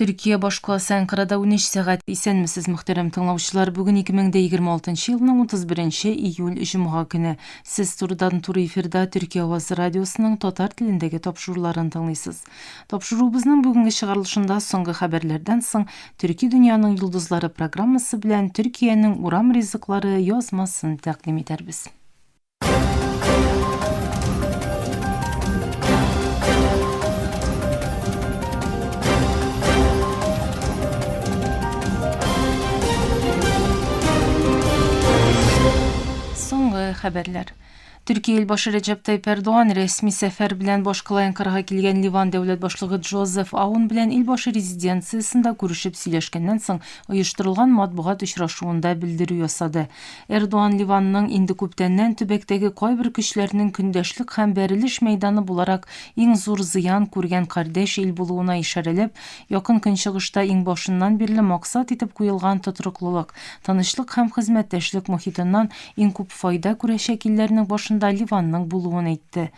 Төркия башкаласы Әнкарада 13 сәгать. Исәнмесез, мөхтәрәм тыңлаучылар. Бүген 2026 елның 31 июль җомга көне. Сез турыдан-туры эфирда Төркия авазы радиосының татар телендәге тапшыруларын тыңлыйсыз. Тапшыруыбызның бүгенге чыгарылышында соңгы хәбәрләрдән соң Төрки дөньяның йолдызлары программасы белән Төркиянең урам ризыклары язмасын тәкъдим итәрбез. Соңгы хәбәрләр. Төркия илбашы Рәҗәп Тайип Эрдоган рәсми сәфәр белән башкала Әнкарага килгән Ливан дәүләт башлыгы Джозеф Аун белән илбашы резиденциясендә күрешеп сөйләшкәннән соң оештырылган матбугат очрашуында белдерү ясады. Эрдоган Ливанның инде күптәннән төбәктәге кайбер көчләрнең көндәшлек һәм бәрелеш мәйданы буларак иң зур зыян күргән кардәш ил булуына ишарәләп, Якын Көнчыгышта иң башыннан бирле максат итеп куелган тотрыклылык, тынычлык һәм хезмәттәшлек мохитыннан иң күп файда күрәчәк илләрнең башында Ливанның булуын әйтте.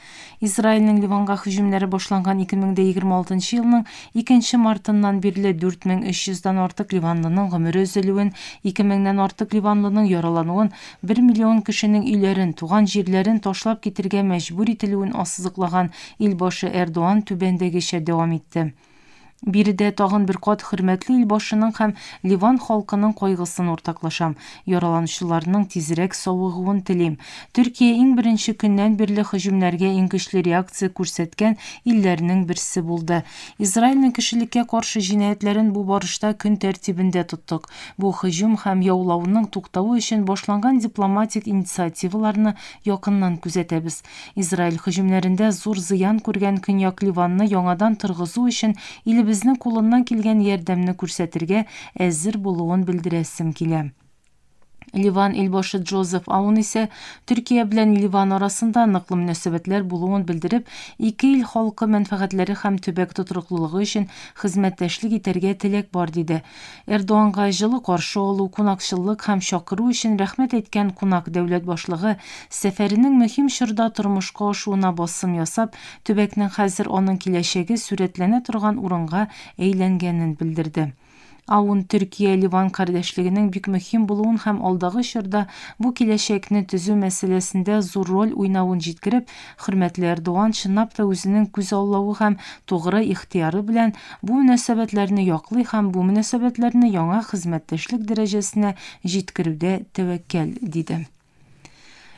Израильнең Ливанга һөҗүмнәре башланган 2026 елның икенче мартыннан бирле 4300 дан артык ливанлының гомере өзелүен, 2000 нән артык ливанлының яралануын, бер миллион кешенең өйләрен, туган җирләрен ташлап китергә мәҗбүр ителүен ассызыклаган Илбашы Эрдоан түбәндәгечә дәвам итте. Биредә тагын бер кат хөрмәтле Илбашының һәм Ливан халкының кайгысын уртаклашам, яраланучыларның тизрәк савыгуын телим. Төркия иң беренче көннән бирле һөҗүмнәргә иң көчле реакция күрсәткән илләрнең берсе булды. Израильнең кешелеккә каршы җинаятьләрен бу барышта көн тәртибендә тоттык. Бу һөҗүм һәм яулауның туктавы өчен башланган дипломатик инициативаларны якыннан күзәтәбез. Израиль һөҗүмнәрендә зур зыян күргән Көньяк Ливанны яңадан торгызу өчен илебезнең кулыннан килгән ярдәмне күрсәтергә әзер булуын белдерәсем килә. Ливан илбашы Джозеф Аун исә Төркия белән Ливан арасында ныклы мөнәсәбәтләр булуын белдереп, ике ил халкы мәнфәгатьләре һәм төбәк тотрыклылыгы өчен хезмәттәшлек итәргә теләк бар, диде. Эрдоганга җылы каршы алу, кунакчыллык һәм чакыру өчен рәхмәт әйткән кунак дәүләт башлыгы, сәфәренең мөһим чорда тормышка ашуына басым ясап, төбәкнең хәзер аның киләчәге сурәтләнә торган урынга әйләнгәнен белдерде. Аун Төркия-Ливан кардәшлегенең бик мөһим булуын һәм алдагы чорда бу киләчәкне төзү мәсьәләсендә зур роль уйнавын җиткереп, Хөрмәтле Эрдоган чынлап та үзенең күзаллавы һәм тугры ихтыяры белән бу мөнәсәбәтләрне яклый һәм бу мөнәсәбәтләрне яңа хезмәттәшлек дәрәҗәсенә җиткерүдә тәвәккәл, диде.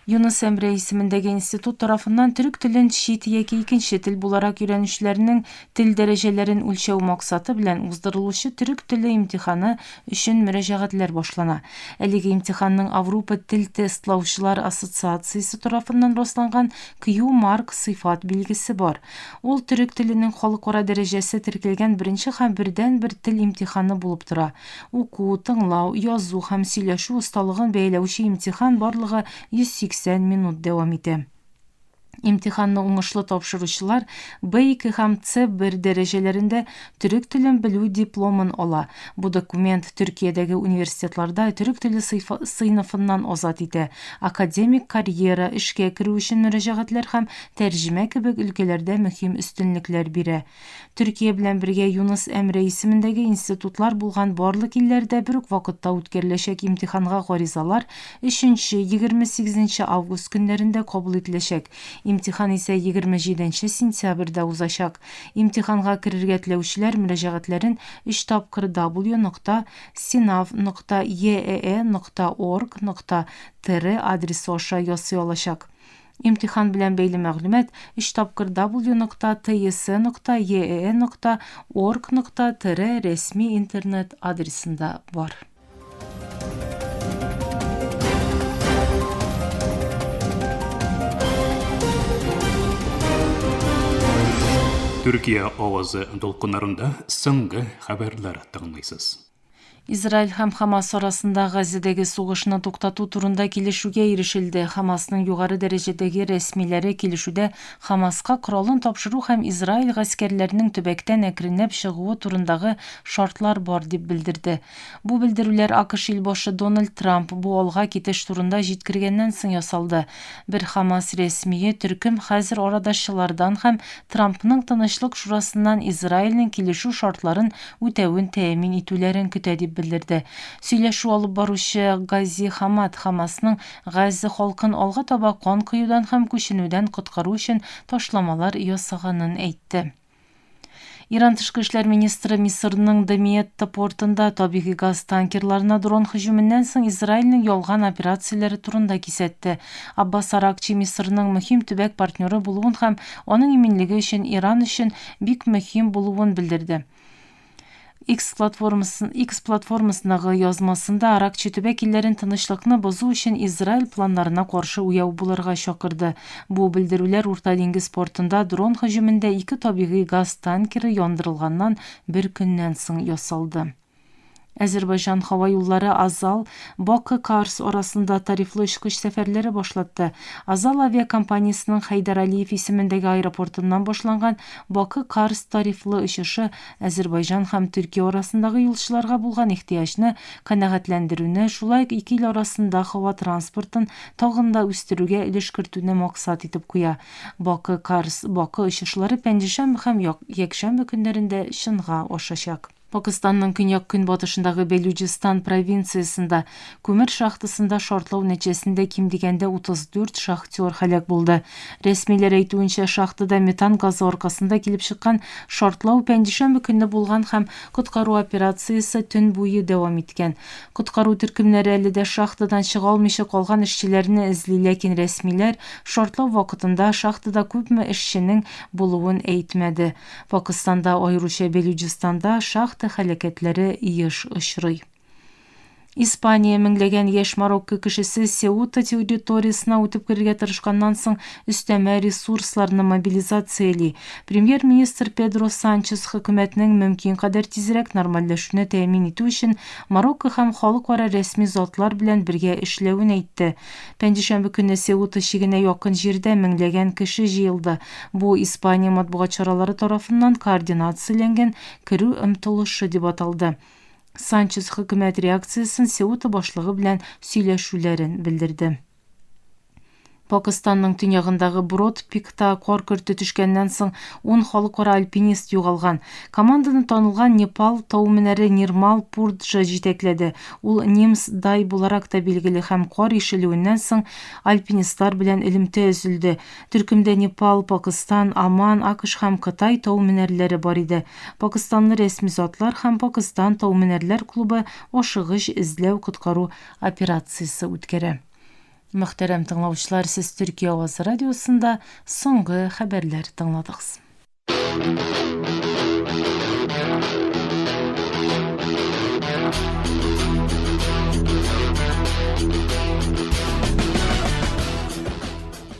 Юныс Әмрә исемендәге институт тарафыннан төрек телен чит яки икенче тел буларак өйрәнүчеләрнең тел дәрәҗәләрен үлчәү максаты белән уздырылучы төрек теле имтиханы өчен мөрәҗәгатьләр башлана. Әлеге имтиханның Аврупа тел тестлаучылар ассоциациясе тарафыннан расланган Q-Mark сыйфат билгесе бар. Ул төрек теленең халыкара дәрәҗәсе теркәлгән беренче һәм бердәнбер тел имтиханы булып тора. Уку, тыңлау, язу һәм сөйләшү осталыгын бәяләүче имтихан барлыгы 180 минут дәвам итә. Имтиханны уңышлы тапшыручылар Б2 һәм С1 дәрәҗәләрендә төрек телен белү дипломын ала. Бу документ Төркиядәге университетларда төрек теле сыйныфыннан азат итә, академик карьера, эшкә керү өчен мөрәҗәгатьләр һәм тәрҗемә кебек өлкәләрдә мөһим өстенлекләр бирә. Төркия белән бергә Юныс Әмрә исемендәге институтлар булган барлык илләрдә бер үк вакытта үткәреләчәк имтиханга гаризалар өченче, 28 август көннәрендә кабул ителәчәк. Имтихан исә 27 сентябрьдә узачак. Имтиханга керергә теләүчеләр мөрәҗәгатьләрен өч тапкыр w нокта sinav нокта eee нокта org нокта tr адресы аша ясый алачак. Имтихан белән бәйле мәгълүмат өч тапкыр w нокта ts нокта ee нокта org нокта tr рәсми интернет адресында бар. Төркия авазы дулкыннарында соңгы хәбәрләр тыңлыйсыз. Израиль һәм Хамас арасында Газзәдәге сугышны туктату турында килешүгә ирешелде. Хамасның югары дәрәҗәдәге рәсмиләре килешүдә Хамаска коралын тапшыру һәм Израиль гаскәрләренең төбәктән әкренләп чыгуы турындагы шартлар бар дип белдерде. Бу белдерүләр АКШ илбашы Дональд Трамп бу алга китеш турында җиткергәннән соң ясалды. Бер Хамас рәсмие төркем хәзер арадашчылардан һәм Трампның Тынычлык шурасыннан Израильнең килешү шартларын үтәвен тәэмин итүләрен көтә дип белдерде. Сөйләшү алып баручы Гази Хамад Хамасның Газзә халкын алга таба кан коюдан һәм күченүдән коткару өчен ташламалар ясаганын әйтте. Иран тышкы эшләр министры Мисырның Дамиетта портында табигый газ танкерларына дрон һөҗүменнән соң Израильнең ялган операцияләре турында кисәтте. Аббас Аракчи Мисырның мөһим төбәк партнеры булуын һәм аның иминлеге өчен Иран өчен бик мөһим булуын белдерде. X платформасын X платформасындагы язмасында Аракчи төбәк илләрен тынычлыкны бозу өчен Израиль планнарына каршы уяу булырга чакырды. Бу белдерүләр Урта диңгез портында дрон һөҗүмендә ике табигый газ танкеры яндырылганнан бер көннән соң ясалды. Әзербайҗан һава юллары Азал, Бакы-Карс арасында тарифлы очкыч сәфәрләре башлатты. Азал авиакомпаниясенең Хәйдәр Алиев исемендәге аэропортыннан башланган Бакы-Карс тарифлы очышы Әзербайҗан һәм Төркия арасындагы юлчыларга булган ихтыяҗны канәгатьләндерүне, шулай ук ике ил арасында һава транспортын тагын да үстерүгә өлеш кертүне максат итеп куя. Бакы-Карс, Бакы очышлары пәнҗешәмбе һәм якшәмбе көннәрендә чынга ашачак. Пакыстанның көньяк-көнбатышындагы Бәлүҗистан провинциясендә күмер шахтасында шартлау нәтиҗәсендә ким дигәндә 34 шахтер һәлак булды. Рәсмиләр әйтүенчә, шахтада метан газы аркасында килеп чыккан шартлау пәнҗешәмбе көнне булган һәм коткару операциясе төн буе дәвам иткән. Коткару төркемнәре әле дә шахтадан чыга алмыйча калган эшчеләрне эзли, ләкин рәсмиләр шартлау вакытында шахтада күпме эшченең булуын әйтмәде. Пакыстанда, аеруча Белүҗистанда шахта һәлакәтләре еш очрый. Испания меңләгән яшь Марокко кешесе Сеута территориясенә үтеп керергә тырышканнан соң өстәмә ресурсларны мобилизацияли. Премьер-министр Педро Санчес хөкүмәтнең мөмкин кадәр тизрәк нормальләшүне тәэмин итү өчен Марокко һәм халыкара рәсми затлар белән бергә эшләвен әйтте. Пәнҗешәмбе көнне Сеута чигенә якын җирдә меңләгән кеше җыелды. Бу Испания матбугат чаралары тарафыннан координацияләнгән керү омтылышы дип аталды. Санчес хөкүмәт реакциясен Сеута башлыгы белән сөйләшүләрен белдерде. Пакыстанның төньягындагы Брод Пикта кар көрте төшкәннән соң ун халыкара альпинист югалган. Команданы танылган Непал тау менәре Нирмал Пурджа җитәкләде. Ул Нимс Дай буларак та билгеле һәм кар ишелүеннән соң альпинистлар белән элемтә өзелде. Төркемдә Непал, Пакыстан, Оман, АКШ һәм Кытай тау менәрләре бар иде. Пакыстанлы рәсми затлар һәм Пакыстан тау менәрләр клубы ашыгыч эзләү-коткару операциясе үткәрә. Мөхтәрәм тыңлаучылар, сез Төркия авазы радиосында соңгы хәбәрләр тыңладыгыз.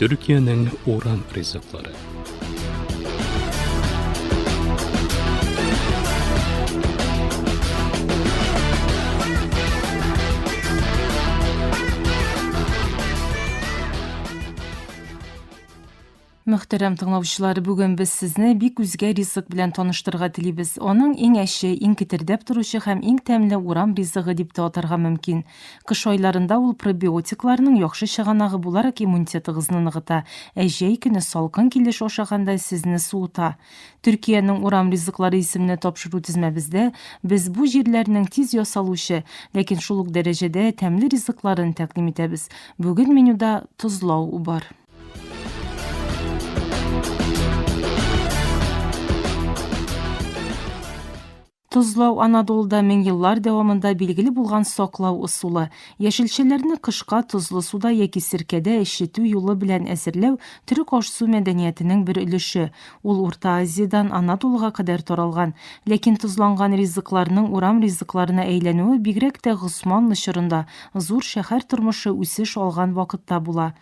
Төркиянең урам ризыклары. Мөхтәрәм тыңлаучылар, бүген без сезне бик үзгә ризык белән таныштырырга телибез. Аның иң әче, иң кетердәп торучы һәм иң тәмле урам ризыгы дип тә атарга мөмкин. Кыш айларында ул пробиотикларның яхшы чыганагы буларак иммунитетыгызны ныгыта, ә җәй көне салкын килеш ашаганда сезне суыта. Төркиянең урам ризыклары исемле тапшыру тезмәбездә без бу җирләрнең тиз ясалучы, ләкин шул ук дәрәҗәдә тәмле ризыкларын тәкъдим итәбез. Бүген менюда тозлау бар. Тозлау Анадолуда мең еллар дәвамында билгеле булган саклау ысулы. Яшелчәләрне кышка тозлы суда яки серкәдә әчетү юлы белән әзерләү төрек аш-су мәдәниятенең бер өлеше. Ул Урта Азиядән Анадолуга кадәр таралган. Ләкин тозланган ризыкларның урам ризыкларына әйләнүе бигрәк тә Госманлы чорында, зур шәһәр тормышы үсеш алган вакытта була.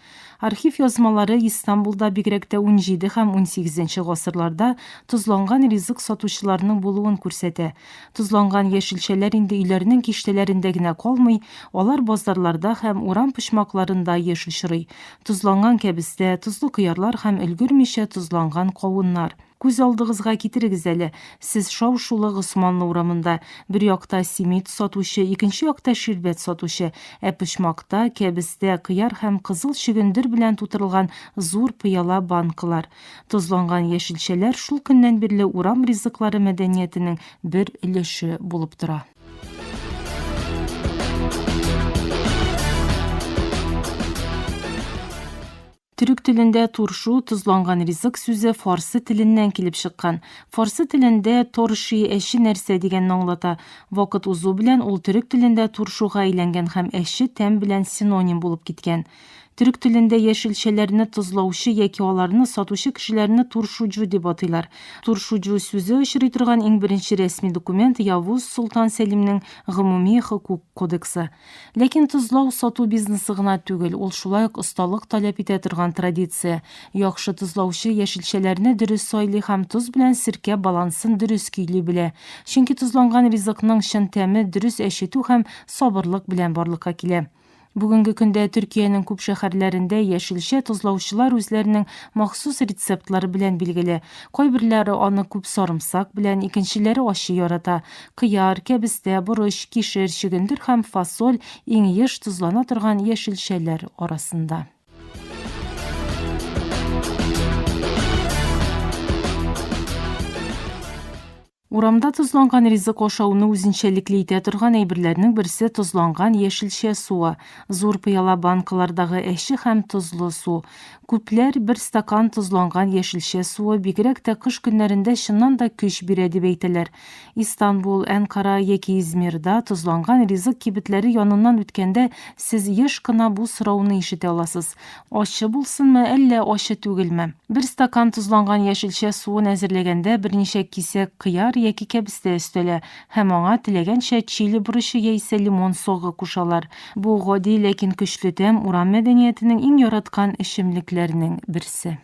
Архив язмалары Истанбулда бигрәк тә 17 һәм 18 гасырларда тозланган ризык сатучыларның булуын күрсәтә. Тозланган яшелчәләр инде өйләрнең киштәләрендә генә калмый, алар базарларда һәм урам почмакларында еш очрый. Тозланган кәбестә, тозлы кыярлар һәм өлгермичә тозланган кавыннар. Күз алдыгызга китерегез әле, сез шау-шулы Госманлы урамында, бер якта симит сатучы, икенче якта ширбәт сатучы, ә почмакта, кәбестә, кыяр һәм кызыл чөгендер белән тутырылган зур пыяла банкалар. Тозланган яшелчәләр шул көннән бирле урам ризыклары мәдәниятенең бер өлеше булып тора. Төрек телендә туршу, тозланган ризык сүзе фарсы теленнән килеп чыккан. Фарсы телендә торши әче нәрсә дигәнне аңлата. Вакыт узу белән ул төрек телендә туршуга әйләнгән һәм әче тәм белән синоним булып киткән. Төрек телендә яшелчәләрне тозлаучы яки аларны сатучы кешеләрне туршуджу дип атыйлар. Туршуджу сүзе очрый торган иң беренче рәсми документ Явуз Солтан Сәлимнең Гомуми хокук кодексы. Ләкин тозлау сату бизнесы гына түгел, ул шулай ук осталык таләп итә торган традиция. Яхшы тозлаучы яшелчәләрне дөрес сайлый һәм тоз белән серкә балансын дөрес көйли белә. Чөнки тозланган ризыкның чын тәме дөрес әчетү һәм сабырлык белән барлыкка килә. Бүгенге көндә Төркиянең күп шәһәрләрендә яшелчә тозлаучылар үзләренең махсус рецептлары белән билгеле. Кайберләре аны күп сарымсак белән, икенчеләре ачы ярата. Кыяр, кәбестә, борыч, кишер, чөгендер һәм фасоль иң еш тозлана торган яшелчәләр арасында. Урамда тозланган ризык ашауны үзенчәлекле итә торган әйберләрнең берсе тозланган яшелчә суы. Зур пыяла банкалардагы әче һәм тозлы су. Күпләр бер стакан тозланган яшелчә суы бигрәк тә кыш көннәрендә чыннан да көч бирә дип әйтәләр. Истанбул, Әнкара яки Измирда тозланган ризык кибетләре яныннан үткәндә сез еш кына бу сорауны ишетә аласыз. Ачы булсынмы, әллә ачы түгелме? Бер стакан тозланган яшелчә суын әзерләгәндә берничә кисәк кыяр яки кәбестә өстәлә һәм аңа теләгәнчә чили борычы яисә лимон согы кушалар. Бу гади, ләкин көчле тәм урам мәдәниятенең иң яраткан эчемлекләренең берсе.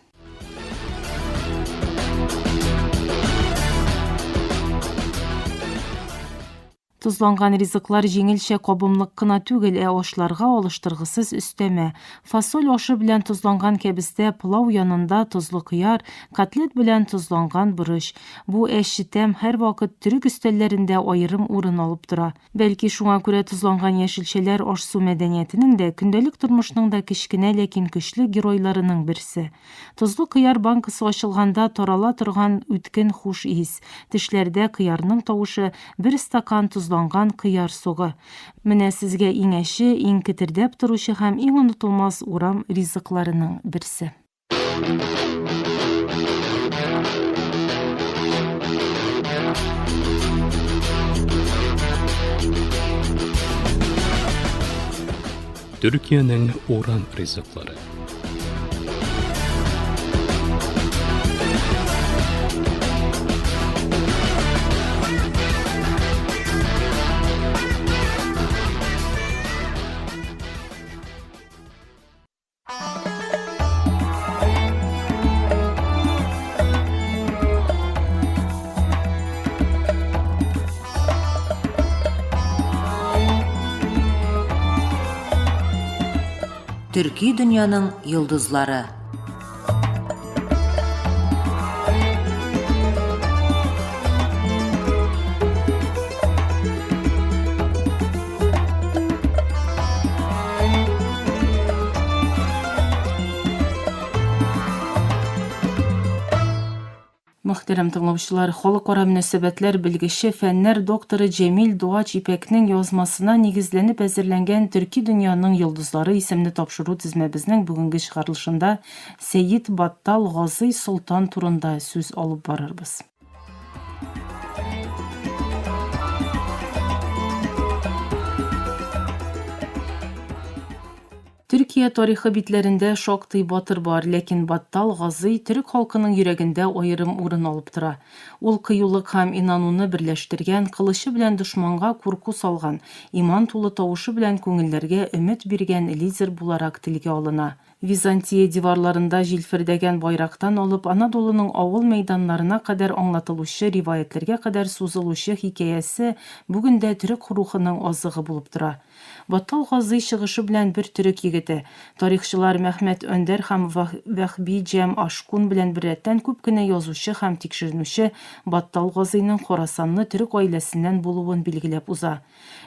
Тозланган ризыклар җиңелчә кабымлык кына түгел, ә ашларга алыштыргысыз өстәмә. Фасоль ашы белән тозланган кәбестә, пылау янында тозлы кыяр, котлет белән тозланган борыч. Бу әче тәм һәрвакыт төрек өстәлләрендә аерым урын алып тора. Бәлки шуңа күрә тозланган яшелчәләр аш-су мәдәниятенең дә, көндәлек тормышның да кечкенә, ләкин көчле геройларының берсе. Тозлы кыяр банкасы ачылганда тарала торган үткен хуш ис, тешләрдә кыярның тавышы, бер стакан тозланган кыяр согы. Менә сезгә иң әче, иң кетердәп торучы һәм иң онытылмас урам ризыкларының берсе. Төркиянең урам ризыклары. Төрки дөньяның йолдызлары. Мөхтәрәм тыңлаучылар, халыкара мөнәсәбәтләр белгече, фәннәр докторы Җәмил Дуач Ипәкнең язмасына нигезләнеп әзерләнгән Төрки дөньяның йолдызлары исемле тапшыру тезмәбезнең бүгенге чыгарылышында Сәет Баттал Газый Солтан турында сүз алып барырбыз. Төркия тарихы битләрендә шактый батыр бар, ләкин Баттал Газый төрек халкының йөрәгендә аерым урын алып тора. Ул кыюлык һәм инануны берләштергән, кылычы белән дошманга курку салган, иман тулы тавышы белән күңелләргә өмет биргән лидер буларак телгә алына. Византия диварларында җилфердәгән байрактан алып Анадолуның авыл мәйданнарына кадәр аңлатылучы риваятьләргә кадәр сузылучы хикәясе бүген дә төрек рухының азыгы булып тора. Баттал Газый чыгышы белән бер төрек егете, тарихчылар Мәхмәт Өндәр һәм Вәһби Җәм Ашкун белән беррәттән күп кенә язучы һәм тикшеренүче Баттал Газыйның хорасанлы төрек гаиләсеннән булуын билгеләп уза.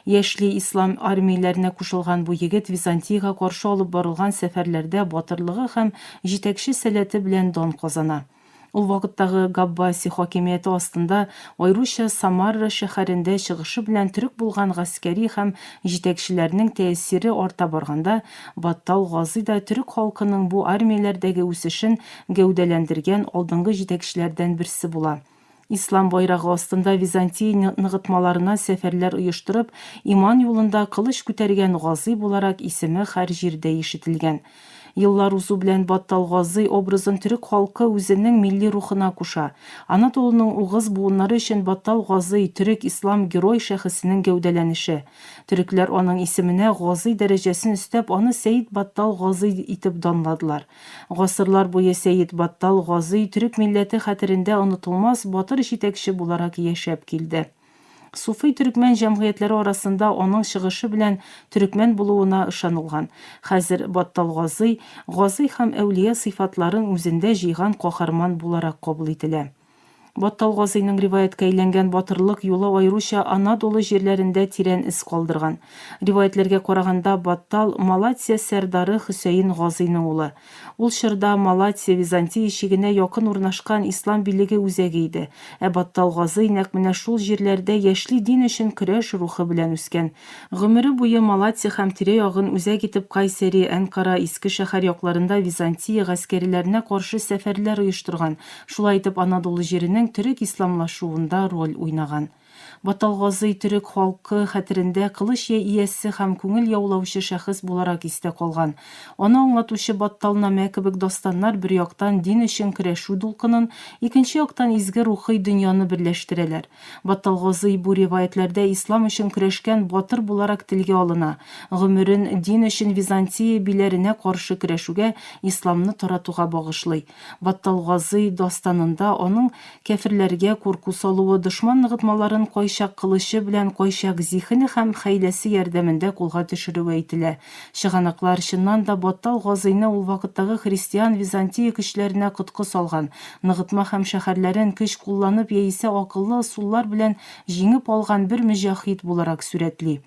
Яшьли ислам армияләренә кушылган бу егет Византиягә каршы алып барылган сәфәрләрдә батырлыгы һәм җитәкче сәләте белән дан казана. Ул вакыттагы Габбаси хакимияте астында, аеруча Самарра шәһәрендә чыгышы белән төрек булган гаскәри һәм җитәкчеләрнең тәэсире арта барганда, Баттал Газый да төрек халкының бу армияләрдәге үсешен гәүдәләндергән алдынгы җитәкчеләрдән берсе була. Ислам байрагы астында Византия ныгытмаларына сәфәрләр оештырып, иман юлында кылыч күтәргән Газый буларак исеме хәр җирдә ишетелгән. Еллар узу белән Баттал Газый образын төрек халкы үзенең милли рухына куша. Анадолуның угыз буыннары өчен Баттал Газый, төрек-ислам герой шәхесенең гәүдәләнеше. Төрекләр аның исеменә Газый дәрәҗәсен өстәп, аны Сәет Баттал Газый итеп данладылар. Гасырлар буе Сәет Баттал Газый төрек милләте хәтерендә онытылмас батыр җитәкче буларак яшәп килде. Суфый төрекмән җәмгыятьләре арасында аның чыгышы белән төрекмән булуына ышанылган. Хәзер Баттал Газый, Газый һәм әүлия сыйфатларын үзендә җыйган каһарман буларак кабул ителә. Баттал Газыйның риваятькә әйләнгән батырлык юлы аеруча Анадолу җирләрендә тирән эз калдырган. Риваятьләргә караганда, Баттал, Малатия сәрдары Хөсәен Газыйның улы. Ул чорда Малатия Византия чигенә якын урнашкан ислам билеге үзәге иде, ә Баттал Газый нәкъ менә шул җирләрдә яшьли дин өчен көрәш рухы белән үскән. Гомере буе Малатия һәм тирә-ягын үзәк итеп Кайсери, Әнкара, Иске шәһәр якларында Византия гаскәриләренә каршы сәфәрләр оештырган, шулай итеп Анадолу җиренең төрек исламлашуында роль уйнаган. Баттал Газый төрек халкы хәтерендә кылыч иясе һәм күңел яулаучы шәхес буларак истә калган. Аны аңлатучы Батталнамә кебек дастаннар бер яктан дин өчен көрәшү дулкынын, икенче яктан изге рухый дөньяны берләштерәләр. Баттал Газый бу риваятьләрдә ислам өчен көрәшкән батыр буларак телгә алына, гомерен дин өчен Византия биләренә каршы көрәшүгә, исламны таратуга багышлый. Баттал Газый дастанында аның кяферләргә курку салуы, дошман ныгытмаларын кайчак кылычы белән, кайчак зиһене һәм хәйләсе ярдәмендә кулга төшерүе әйтелә. Чыганаклар, чыннан да, Баттал Газыйны ул вакыттагы христиан Византия көчләренә коткы салган, ныгытма һәм шәһәрләрен көч кулланып яисә акыллы ысуллар белән җиңеп алган бер мөҗаһид буларак сурәтли.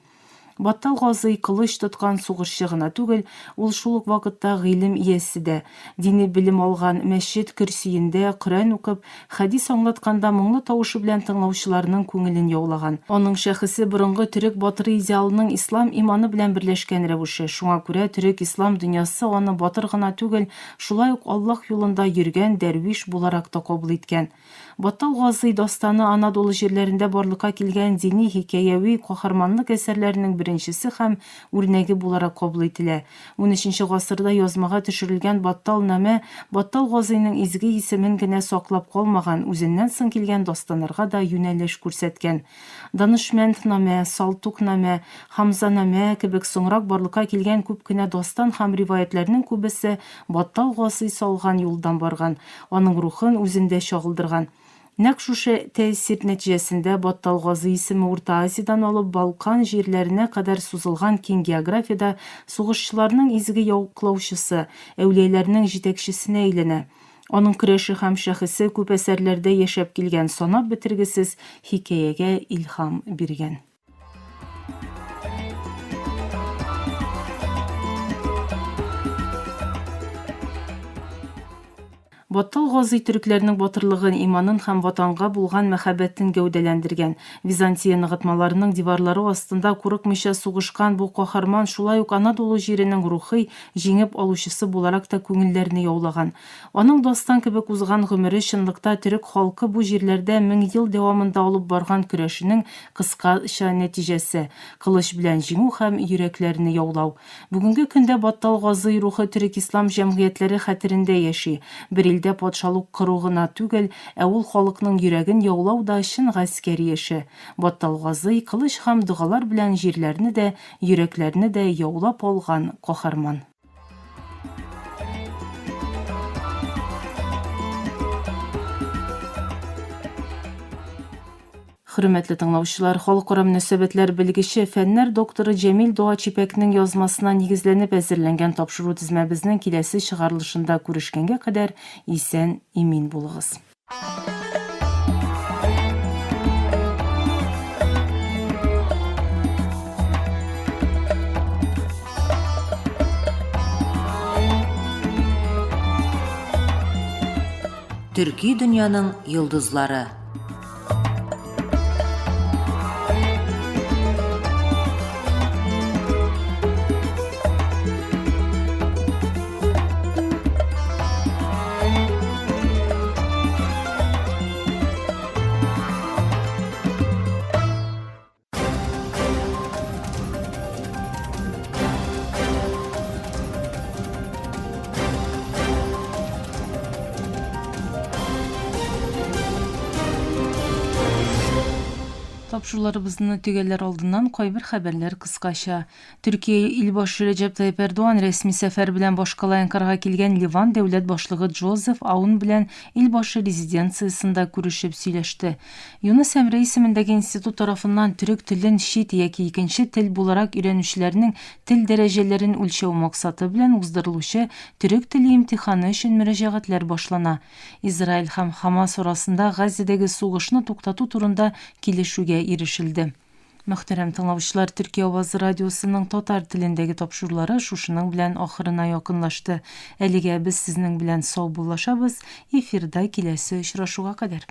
Баттал Газый кылыч тоткан сугышчы гына түгел, ул шул ук вакытта гыйлем иясе дә. Дини белем алган, мәчет көрсиендә Коръән укып, хәдис аңлатканда моңлы тавышы белән тыңлаучыларның күңелен яулаган. Аның шәхесе борынгы төрек батыры идеалының ислам иманы белән берләшкән рәвеше. Шуңа күрә төрек-ислам дөньясы аны батыр гына түгел, шулай ук Аллаһ юлында йөргән дәрвиш буларак та кабул иткән. Баттал Газый дастаны Анадолу җирләрендә барлыкка килгән дини хикәяви каһарманлык әсәрләренең беренчесе һәм үрнәге буларак кабул ителә. Унөченче гасырда язмага төшерелгән Баттал-намә Баттал Газыйның изге исемен генә саклап калмаган, үзеннән соң килгән дастаннарга да юнәлеш күрсәткән. Данышмәнднамә, Салтукнамә, Хамзанамә кебек соңрак барлыкка килгән күп кенә дастан һәм риваятьләрнең күбесе Баттал Газый салган юлдан барган, аның рухын үзендә чагылдырган. Нәкъ шушы тәэсир нәтиҗәсендә Баттал Газый исеме Урта Азиядән алып Балкан җирләренә кадәр сузылган киң географиядә сугышчыларның изге яклаучысы, әүлияләрнең җитәкчесенә әйләнә. Аның көрәше һәм шәхесе күп әсәрләрдә яшәп килгән санап бетергесез хикәягә илһам биргән. Баттал Газый төрекләрнең батырлыгын, иманын һәм Ватанга булган мәхәббәтен гәүдәләндергән. Византия ныгытмаларының диварлары астында курыкмыйча сугышкан бу каһарман шулай ук Анадолу җиренең рухи җиңеп алучысы буларак та күңелләрне яулаган. Аның дастан кебек узган гомере чынлыкта төрек халкы бу җирләрдә 1000 ел дәвамында алып барган көрәшенең кыскача нәтиҗәсе, кылыч белән җиңү һәм йөрәкләрне яулау. Бүгенге көндә Баттал Газый рухы төрек-ислам җәмгыятьләре хәтерендә яши. Бер илдә патшалык кору гына түгел, ә ул халыкның йөрәген яулау да чын гаскәри эше. Баттал Газый, кылыч һәм догалар белән җирләрне дә, йөрәкләрне дә яулап алган каһарман. Хөрмәтле тыңлаучылар, халыкара мөнәсәбәтләр белгече, фәннәр докторы Җәмил Доачипәкнең язмасына нигезләнеп әзерләнгән тапшыру тезмәбезнең киләсе чыгарылышында күрешкәнгә кадәр исән, имин булыгыз. Төрки дөньяның йолдызлары. Тапшыруларыбызны төгәлләр алдыннан кайбер хәбәрләр кыскача. Төркия илбашы Рәҗәп Тайип Эрдоган рәсми сәфәр белән башкала Әнкарага килгән Ливан дәүләт башлыгы Джозеф Аун белән илбашы резиденциясендә күрешеп сөйләште. Юныс Әмре исемендәге институт тарафыннан төрек телен чит яки икенче тел буларак өйрәнүчеләрнең тел дәрәҗәләрен үлчәү максаты белән уздырылучы төрек теле имтиханы өчен мөрәҗәгатьләр башлана. Израиль һәм Хамас арасында Газзәдәге сугышны туктату турында килешүгә ирешелде. Мөхтәрәм тыңлаучылар, Төркия авазы радиосының татар телендәге тапшырулары шушының белән ахырына якынлашты. Әлегә без сезнең белән саубуллашабыз, эфирда киләсе очрашуга кадәр.